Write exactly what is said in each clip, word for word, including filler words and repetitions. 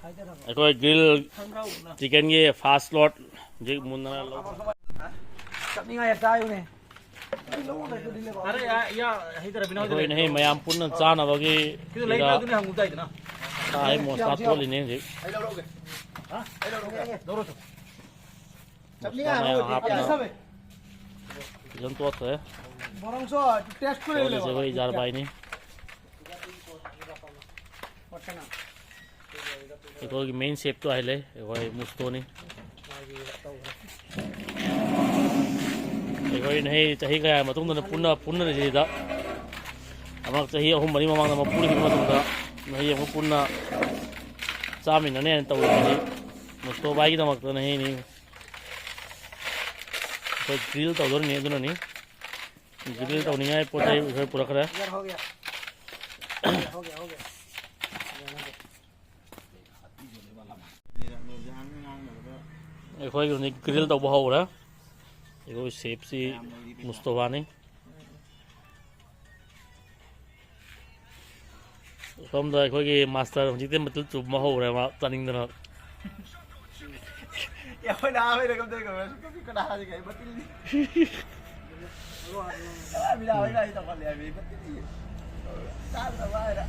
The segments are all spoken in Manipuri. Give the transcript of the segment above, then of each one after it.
ꯑꯩꯈꯣꯏ ꯒ꯭ꯔꯤꯜ ꯆꯤꯀꯟꯒꯤ ꯐꯥꯔꯁ ꯂꯣꯠ ꯍꯧꯖꯤꯛ ꯃꯨꯟꯅꯔ ꯂꯧ꯫ ꯆꯠꯅꯤꯡꯉꯥꯏ ꯌꯥꯝ ꯆꯥꯏꯌꯨꯅꯦ꯫ ꯑꯔꯦ, ꯌꯥ, ꯌꯥ, ꯍꯩꯗꯔꯕꯤꯅ ꯍꯧꯗꯔꯦ꯫ ꯑꯩꯈꯣꯏꯅ ꯍꯦꯛ ꯃꯌꯥꯝ ꯄꯨꯟꯅ ꯆꯥꯅꯕꯒꯤ ꯀꯤꯂꯣ ꯂꯩꯕ꯭ꯔꯥ? ꯁꯤꯗ ꯑꯗꯨꯅꯦ ꯍꯪꯉꯨ ꯇꯥꯏꯗꯅ꯫ ꯁꯥ ꯍꯦꯛ ꯃꯣꯁꯂꯥ ꯇꯣꯠꯂꯤꯅꯦ ꯍꯧꯖꯤꯛ꯫ ꯑꯩ ꯂꯧꯔꯒꯦ꯫ ꯍꯥ? ꯑꯩ ꯂꯧꯔꯒꯦ꯫ ꯂꯧꯔꯣ ꯆꯣ꯫ ꯆꯠꯅꯤꯡꯉꯥꯏ ꯃꯣꯁꯂꯥ ꯃꯌꯥꯝ ꯍꯪꯉꯨ ꯍꯥꯞꯄꯅ ꯇꯥꯏꯗꯅ꯫ ꯐꯖꯅ ꯇꯣꯠꯈ꯭ꯔꯦ꯫ ꯕꯣꯔꯣꯡꯁꯨ ꯇꯦꯁ ꯈꯨꯔꯦ ꯇꯣꯠꯂꯤꯁꯦ ꯂꯩꯕ꯫ ꯑꯩꯈꯣꯏ ꯏꯖꯥꯔ ꯕꯥꯏꯅꯤ꯫ ꯑꯩꯈꯣꯏꯒꯤ ꯃꯦꯟ ꯁꯦꯞꯇꯣ ꯍꯥꯏ ꯂꯩ, ꯑꯩꯈꯣꯏ ꯃꯨꯁꯇꯣꯅꯤ꯫ ꯑꯩꯈꯣꯏ ꯅꯍꯩ ꯆꯍꯤ ꯀꯌꯥ ꯃꯇꯨꯡꯗꯅ ꯄꯨꯟꯅ, ꯄꯨꯟꯅꯔꯤꯁꯤꯗ ꯑꯃꯨꯛ ꯆꯍꯤ ꯑꯍꯨꯝ ꯃꯔꯤ ꯃꯃꯥꯡꯗ ꯑꯃꯨꯛ ꯄꯨꯟꯈꯤꯕ ꯃꯇꯨꯡꯗ ꯅꯍꯩ ꯑꯃꯨꯛ ꯄꯨꯟꯅ ꯆꯥꯃꯤꯟꯅꯅꯦꯅ ꯇꯧꯔꯤꯕꯅꯤ꯫ ꯃꯨꯁꯇꯣ ꯚꯥꯏꯒꯤꯗꯃꯛꯇ ꯅꯍꯩꯅꯤ꯫ ꯑꯩꯈꯣꯏ ꯒ꯭ꯔꯤꯜ ꯇꯧꯗꯣꯔꯤꯅꯤ, ꯑꯗꯨꯅꯅꯤ꯫ ꯒ꯭ꯔꯤꯜ ꯇꯧꯅꯤꯡꯉꯥꯏ ꯄꯣꯠ ꯆꯩ ꯑꯩꯈꯣꯏ ꯄꯨꯔꯛꯈ꯭ꯔꯦ꯫ ꯑꯩꯈꯣꯏ ꯍꯧꯖꯤꯛ ꯒ꯭ꯔꯤꯜ ꯇꯧꯕ ꯍꯧꯔꯦ꯫ ꯑꯩꯈꯣꯏ ꯁꯦꯞꯁꯤ ꯃꯨꯁꯇꯣꯐꯥꯅꯤ꯫ ꯁꯣꯝꯗ ꯑꯩꯈꯣꯏꯒꯤ ꯃꯥꯁꯇꯔ ꯍꯧꯖꯤꯛꯇꯤ ꯃꯇꯨ ꯆꯨꯝꯕ ꯍꯧꯔꯦ, ꯃꯥ ꯆꯥꯅꯤꯡꯗꯅ꯫ ꯑꯩꯈꯣꯏꯅ ꯑꯥ ꯍꯣꯏꯗ ꯀꯝꯗꯧ ꯀꯃꯦꯁ ꯀꯣꯐꯤ ꯀꯅꯥ ꯍꯥꯏꯒꯦ ꯃꯇꯤꯜꯗꯤ꯫ ꯃꯤꯅꯥ ꯍꯣꯏꯅ ꯑꯩ ꯇꯧꯈꯠꯂꯦ ꯍꯥꯏꯕ ꯃꯇꯤꯜꯗꯤ꯫ ꯆꯥꯗ꯭ꯔꯕ ꯍꯥꯏꯅ꯫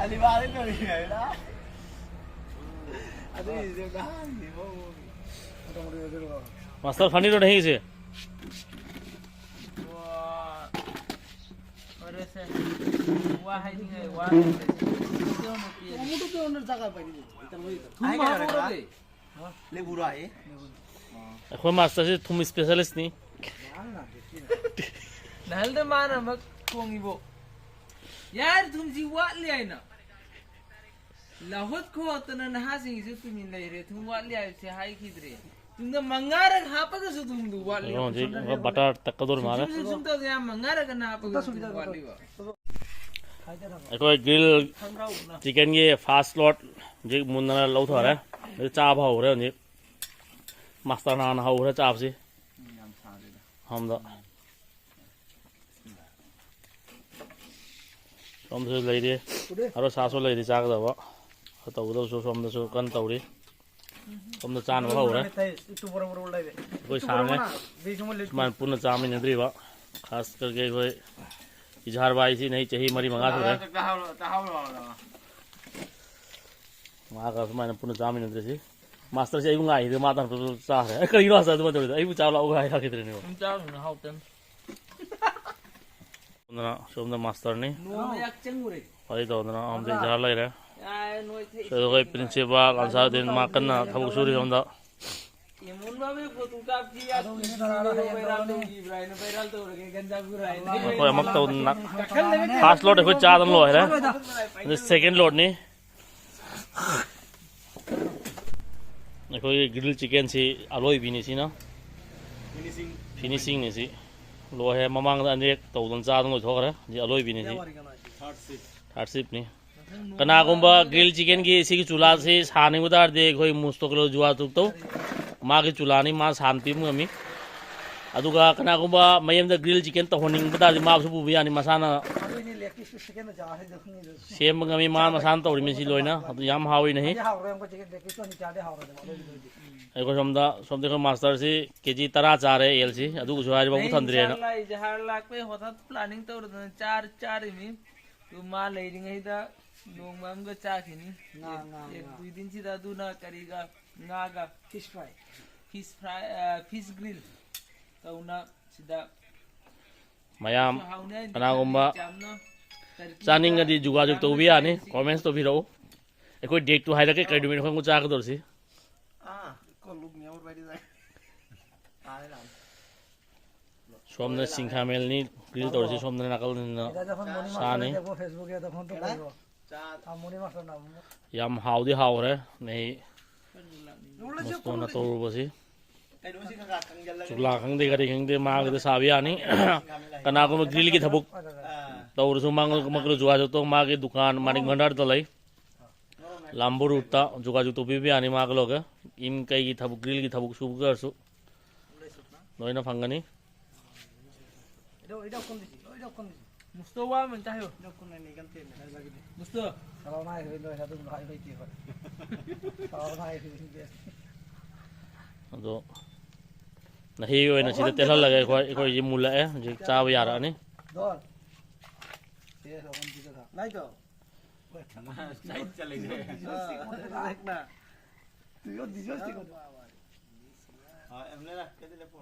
ꯑꯂꯤꯕꯥꯗ ꯀꯧꯔꯤ ꯍꯥꯏꯅ꯫ ꯑꯗꯨꯒꯤꯁꯨ ꯅꯍꯥꯟꯒꯤ ꯃꯑꯣꯡ꯫ ꯃꯥꯁꯇꯔ ꯐꯅꯤꯔꯣ ꯅꯍꯤꯁꯦ? ꯐꯔꯦꯁꯦ꯫ ꯋꯥ ꯍꯥꯏꯅꯤꯡꯉꯥꯏ ꯋꯥ ꯂꯩꯇ꯭ꯔꯦ꯫ ꯊꯨꯝ ꯍꯥꯞꯄꯨꯔꯒꯦ꯫ ꯂꯦꯕꯨꯔꯥ ꯑꯦ꯫ ꯑꯩꯈꯣꯏ ꯃꯥꯁꯇꯔꯁꯤ ꯊꯨꯝ ꯏꯁꯄꯦꯁꯤꯌꯦꯂꯤꯁꯅꯤ꯫ ꯅꯍꯜꯗ ꯃꯥꯅ ꯑꯃ ꯊꯣꯡꯉꯤꯕꯣ꯫ ꯌꯥꯔꯦ, ꯊꯨꯝꯁꯤ ꯋꯥꯠꯂꯤ ꯍꯥꯏꯅ꯫ ꯂꯧꯍꯠ ꯈꯣꯠꯇꯅ ꯅꯍꯥꯁꯤꯡꯁꯤꯁꯨ ꯇꯨꯃꯤꯟ ꯂꯩꯔꯦ꯫ ꯊꯨꯝ ꯋꯥꯠꯂꯤ ꯍꯥꯏꯕꯁꯦ ꯍꯥꯏꯈꯤꯗ꯭ꯔꯦ꯫ ꯊꯨꯝꯗ ꯃꯉꯥꯔꯛ ꯍꯥꯞꯄꯒꯁꯨ ꯊꯨꯝꯗꯨ ꯋꯥꯠꯂꯤ꯫ ꯀꯩꯅꯣ ꯍꯧꯖꯤꯛ ꯕꯇꯔ ꯇꯛꯀꯗꯧꯔꯤ ꯃꯥꯜꯂꯦ꯫ ꯁꯨꯝ ꯁꯨꯝ ꯁꯨꯝ ꯇꯧꯗꯅ ꯌꯥꯝ ꯃꯉꯥꯔꯛ ꯀꯟꯅ ꯍꯥꯞꯄꯒꯁꯨ ꯊꯨꯝ ꯋꯥꯠꯂꯤꯕ꯫ ꯑꯩꯈꯣꯏ ꯒ꯭ꯔꯤꯜ ꯆꯤꯀꯟꯒꯤ ꯐꯥꯔꯁ ꯂꯣꯠ ꯍꯧꯖꯤꯛ ꯃꯨꯟꯅꯔ ꯂꯧꯊꯔꯦ꯫ ꯍꯧꯖꯤꯛ ꯆꯥꯕ ꯍꯧꯔꯦ ꯍꯧꯖꯤꯛ꯫ ꯃꯥꯁꯇꯔꯅ ꯍꯥꯟꯅ ꯍꯧꯈ꯭ꯔꯦ ꯆꯥꯕꯁꯤ꯫ ꯁꯣꯝꯗ꯫ ꯁꯣꯝꯗꯁꯨ ꯂꯩꯔꯤ꯫ ꯑꯔꯣ ꯁꯥꯁꯨ ꯂꯩꯔꯤ ꯆꯥꯒꯗꯕ꯫ ꯇꯧꯒꯗꯕꯁꯨ ꯁꯣꯝꯗꯁꯨ ꯀꯟꯅ ꯇꯧꯔꯤ꯫ ꯁꯣꯝꯗ ꯆꯥꯅꯕ ꯍꯧꯔꯦ꯫ ꯑꯩꯈꯣꯏ ꯁꯥꯡꯉꯦ꯫ ꯁꯨꯃꯥꯏꯅ ꯄꯨꯟꯅ ꯆꯥꯃꯤꯟꯅꯗ꯭ꯔꯤꯕ꯫ ꯈꯥꯁ ꯀꯔꯒꯦ ꯑꯩꯈꯣꯏ ꯏꯖꯍꯥꯔ ꯕꯥꯏꯁꯤ ꯅꯍꯤ ꯆꯍꯤ ꯃꯔꯤ ꯃꯉꯥ ꯁꯨꯔꯦ꯫ ꯃꯥꯒ ꯁꯨꯃꯥꯏꯅ ꯄꯨꯟꯅ ꯆꯥꯃꯤꯟꯅꯗ꯭ꯔꯤꯁꯤ꯫ ꯃꯥꯁꯇꯔꯁꯦ ꯑꯩꯕꯨ ꯉꯥꯏꯗ ꯃꯥ ꯇꯥꯟꯅ ꯆꯥꯈ꯭ꯔꯦ꯫ ꯑꯩ ꯀꯔꯤꯒꯤꯅꯣ ꯍꯥꯏꯁꯦ ꯑꯗꯨꯃꯥꯏꯅ ꯇꯧꯔꯤꯗꯣ? ꯑꯩꯕꯨ ꯆꯥꯕ ꯂꯥꯛꯑꯣ ꯍꯥꯏ ꯂꯥꯛꯈꯤꯗ꯭ꯔꯦꯅꯦꯕ꯫ ꯁꯨꯝ ꯆꯥꯕꯅꯤꯅ ꯍꯥꯎꯇꯦ꯫ ꯁꯣꯝꯗꯅ, ꯁꯣꯝꯗ ꯃꯥꯁꯇꯔꯅꯤ꯫ ꯅꯣꯡꯃ ꯌꯥꯛ ꯆꯪꯉꯨꯔꯦ꯫ ꯋꯥꯔꯤ ꯇꯧꯗꯅ ꯑꯃꯗꯤ ꯏꯖꯍꯥꯔ ꯂꯩꯔꯦ꯫ ꯌꯥꯔꯦ, ꯅꯣꯏ ꯊꯛꯏ ꯑꯗꯣ ꯑꯩꯈꯣꯏ ꯄ꯭ꯔꯤꯟꯁꯤꯄꯥꯜ ꯑꯟꯁꯥꯔꯨꯗꯤꯟ ꯃꯥ ꯀꯟꯅ ꯊꯕꯛ ꯁꯨꯔꯤ ꯁꯣꯝꯗ꯫ ꯏꯃꯣꯟꯕꯥꯕꯨ ꯐꯣꯇꯣ ꯀꯥꯞꯈꯤ, ꯌꯥꯛ ꯆꯤꯡꯁꯤꯜꯂꯤꯔꯣ, ꯚꯥꯏꯔꯥꯜ ꯇꯧꯈꯤꯕ꯭ꯔꯥ ꯍꯥꯏꯅ ꯚꯥꯏꯔꯥꯜ ꯇꯧꯔꯒꯦ, ꯒꯟꯖꯥ ꯄꯨꯔꯥ ꯍꯥꯏꯅ꯫ ꯑꯩꯈꯣꯏ ꯑꯃꯨꯛ ꯇꯧꯗꯅ ꯐꯥꯔꯁ ꯂꯣꯠ ꯑꯩꯈꯣꯏ ꯆꯥꯗꯅ ꯂꯣꯏꯔꯦ꯫ ꯑꯗꯨ ꯁꯦꯀꯦꯟ ꯂꯣꯠꯅꯤ꯫ ꯑꯩꯈꯣꯏꯒꯤ ꯒ꯭ꯔꯤꯜ ꯆꯤꯀꯟꯁꯤ ꯑꯂꯣꯏꯕꯤꯅꯤ ꯁꯤꯅ꯫ ꯐꯤꯅꯤꯁꯤꯡꯅꯤ ꯁꯤ꯫ ꯂꯣꯏꯔꯦ, ꯃꯃꯥꯡꯗ ꯑꯅꯤꯔꯛ ꯇꯧꯗꯅ ꯆꯥꯗꯅ ꯂꯣꯏꯊꯣꯛꯈ꯭ꯔꯦ꯫ ꯁꯤ ꯑꯂꯣꯏꯕꯤꯅꯤ ꯁꯤ꯫ ꯊꯥꯔꯠ ꯁꯤꯞꯅꯤ꯫ ꯀꯅꯥꯒꯨꯝꯕ ꯒ꯭ꯔꯤꯜ ꯆꯤꯀꯟꯒꯤ ꯁꯤꯒꯤ ꯆꯨꯂꯥꯁꯤ ꯁꯥꯅꯤꯡꯕ ꯇꯥꯔꯗꯤ ꯑꯩꯈꯣꯏ ꯃꯨꯁꯇꯣꯀꯂꯣ ꯖꯨꯋꯥ ꯇꯨꯛ ꯇꯧ꯫ ꯃꯥꯒꯤ ꯆꯨꯂꯥꯅꯤ, ꯃꯥ ꯁꯥꯟ ꯄꯤꯕ ꯉꯝꯃꯤ꯫ ꯑꯗꯨꯒ ꯀꯅꯥꯒꯨꯝꯕ ꯃꯌꯨꯝꯗ ꯒ꯭ꯔꯤꯜ ꯆꯤꯀꯟ ꯇꯧꯍꯟꯅꯤꯡꯕ ꯇꯥꯔꯗꯤ ꯃꯥꯁꯨ ꯄꯨꯕ ꯌꯥꯅꯤ ꯃꯁꯥꯅ꯫ ꯑꯗꯨꯏꯗꯤ ꯂꯦꯒ ꯄꯤꯁꯇꯨ ꯁꯦꯀꯦꯟꯗ ꯆꯥꯔ ꯍꯥꯏꯗꯣ ꯈꯪꯉꯤꯗꯣ꯫ ꯁꯦꯝꯕ ꯉꯝꯃꯤ, ꯃꯥ ꯃꯁꯥꯅ ꯇꯧꯔꯤꯃꯤ ꯁꯤ ꯂꯣꯏꯅ꯫ ꯑꯗꯨ ꯌꯥꯝ ꯍꯥꯎꯋꯤ ꯅꯍꯤ꯫ ꯍꯥꯏꯗꯤ ꯍꯥꯎꯔꯣꯏ ꯑꯃꯨꯛꯀ ꯆꯤꯀꯟ ꯂꯦꯒ ꯄꯤꯁꯇꯣ ꯑꯅꯤ ꯆꯥꯔꯗꯤ ꯍꯥꯎꯔꯣꯏꯗꯕ ꯑꯗꯨꯒꯤꯗꯨꯗꯤ꯫ ꯑꯩꯈꯣꯏ ꯁꯣꯝꯗ, ꯁꯣꯝꯗ ꯑꯩꯈꯣꯏ ꯃꯥꯁꯇꯔꯁꯤ ꯀꯦ ꯖꯤ ꯇꯔꯥ ꯆꯥꯔꯦ ꯑꯦꯜꯁꯤ, ꯑꯗꯨꯒꯁꯨ ꯍꯥꯏꯔꯤꯕ ꯑꯃꯨꯛ ꯊꯟꯗ꯭ꯔꯦꯅ꯫ ꯏꯟꯁꯥꯜꯂꯥ, ꯏꯖꯍꯥꯔ ꯂꯥꯛꯄꯩ ꯍꯣꯊꯥ ꯄ꯭ꯂꯥꯅꯤꯡ ꯇꯧꯔꯗꯅ ꯆꯥꯔ ꯆꯥꯔꯤꯃꯤ꯫ ꯑꯗꯨ ꯃꯥ ꯂꯩꯔꯤꯉꯩꯗ ꯅꯣꯡꯃ ꯑꯃꯒ ꯆꯥꯈꯤꯅꯤ꯫ ꯉꯥ, ꯉꯥ, ꯑꯦ, ꯉꯥ꯫ ꯗꯨꯏ ꯗꯤꯟꯁꯤꯗ ꯑꯗꯨꯅ ꯀꯔꯤꯒ ꯉꯥꯒ ꯐꯤꯁ ꯐ꯭ꯔꯥꯏ꯫ ꯐꯤꯁ ꯐ꯭ꯔꯥꯏ, ꯑ, ꯐꯤꯁ ꯒ꯭ꯔꯤꯜ ꯇꯧꯅ ꯁꯤꯗ꯫ ꯃꯌꯥꯝ ꯍꯥꯎꯅꯤ ꯍꯥꯏꯅ ꯀꯅꯥꯒꯨꯝꯕ ꯈꯜꯂꯤ, ꯌꯥꯝꯅ ꯇꯔꯀꯤꯒ ꯆꯥꯅꯤꯡꯉꯗꯤ ꯖꯨꯒꯥꯖꯨꯒ ꯇꯧꯕ ꯌꯥꯅꯤ꯫ ꯀꯣꯃꯦꯟꯁ ꯇꯧꯕꯤꯔꯛꯎ꯫ ꯑꯩꯈꯣꯏ ꯗꯦꯠꯇꯨ ꯍꯥꯏꯔꯛꯀꯦ, ꯀꯩ ꯅꯨꯃꯤꯠ ꯑꯩꯈꯣꯏ ꯆꯥꯒꯗꯧꯔꯁꯤ꯫ ꯑꯥ, ꯀꯣ ꯂꯨꯛ ꯅꯦꯕꯔ ꯕꯥꯏꯗꯤ ꯂꯥꯏ꯫ ꯇꯥꯔꯦ ꯂꯥꯛꯑꯦ꯫ ꯁꯣꯝꯅ ꯁꯤꯡꯈꯥꯃꯦꯜꯅꯤ ꯒ꯭ꯔꯤꯜ ꯇꯧꯔꯤꯁꯤ, ꯁꯣꯝꯗ ꯅꯥꯀꯜꯗꯅ ꯁꯥꯅꯤ꯫ ꯌꯥꯝ ꯍꯥꯎꯗꯤ ꯍꯥꯎꯈ꯭ꯔꯦ ꯅꯍꯤ ꯃꯨꯁꯇꯣꯅ ꯇꯧꯔꯨꯕꯁꯤ꯫ ꯆꯨꯛꯂꯥ ꯈꯪꯗꯦ, ꯀꯔꯤ ꯈꯪꯗꯦ, ꯃꯥꯒꯤꯗ ꯁꯥꯕ ꯌꯥꯅꯤ꯫ ꯀꯅꯥꯒꯨꯝꯕ ꯒ꯭ꯔꯤꯜꯒꯤ ꯊꯕꯛ ꯇꯧꯔꯁꯨ ꯃꯥꯒ ꯖꯨꯒꯥꯖꯨꯒ ꯇꯧ, ꯃꯥꯒꯤ ꯗꯨꯀꯥꯟ ꯃꯥꯅꯤꯛ ꯚꯟꯗꯥꯔꯗ ꯂꯩ꯫ ꯂꯥꯝꯕꯨ ꯔꯨꯠꯇ ꯖꯨꯒꯥꯖꯨꯒ ꯇꯧꯕꯤꯕ ꯌꯥꯅꯤ ꯃꯥꯒ ꯂꯣꯏꯒ꯫ ꯏꯝ ꯀꯩꯒꯤ ꯊꯕꯛ, ꯒ꯭ꯔꯤꯜꯒꯤ ꯊꯕꯛ ꯁꯨꯕ ꯑꯣꯏꯔꯁꯨ ꯂꯣꯏꯅ ꯐꯪꯒꯅꯤ꯫ ꯃꯨꯁꯇꯣ ꯋꯥ ꯑꯃ ꯑꯝꯇ ꯍꯥꯏꯌꯨ꯫ ꯃꯨꯁꯇꯣ꯫ ꯁꯂꯥꯝ ꯍꯥꯏꯈ꯭ꯔꯦ, ꯂꯣꯏꯔꯦ, ꯑꯗꯨꯝ ꯍꯥꯏꯕ ꯂꯩꯇꯦ ꯑꯩꯈꯣꯏ꯫ ꯁꯂꯥꯝ ꯍꯥꯏꯈ꯭ꯔꯦ, ꯂꯣꯏꯔꯦ꯫ ꯑꯗꯣ ꯅꯍꯤ ꯑꯣꯏꯅ ꯁꯤꯗ ꯇꯦꯜꯍꯜꯂꯒ ꯑꯩꯈꯣꯏ, ꯑꯩꯈꯣꯏꯁꯤ ꯃꯨꯜꯂꯛꯑꯦ, ꯍꯧꯖꯤꯛ ꯆꯥꯕ ꯌꯥꯔꯛꯑꯅꯤ꯫ ꯗꯣꯟ꯫ ꯁꯦ, ꯁꯂꯥꯝ ꯄꯤꯖꯔꯣ꯫ ꯅꯥꯏꯗꯣ꯫ ꯆꯠꯂꯤꯁꯦ꯫ ꯇꯨ ꯌꯣ, ꯗꯤꯖꯣꯏ ꯁꯤꯀꯣ꯫ ꯑ, ꯑꯦꯝ ꯂꯩꯔ, ꯀꯩꯗꯤ ꯂꯦꯞꯄꯣ꯫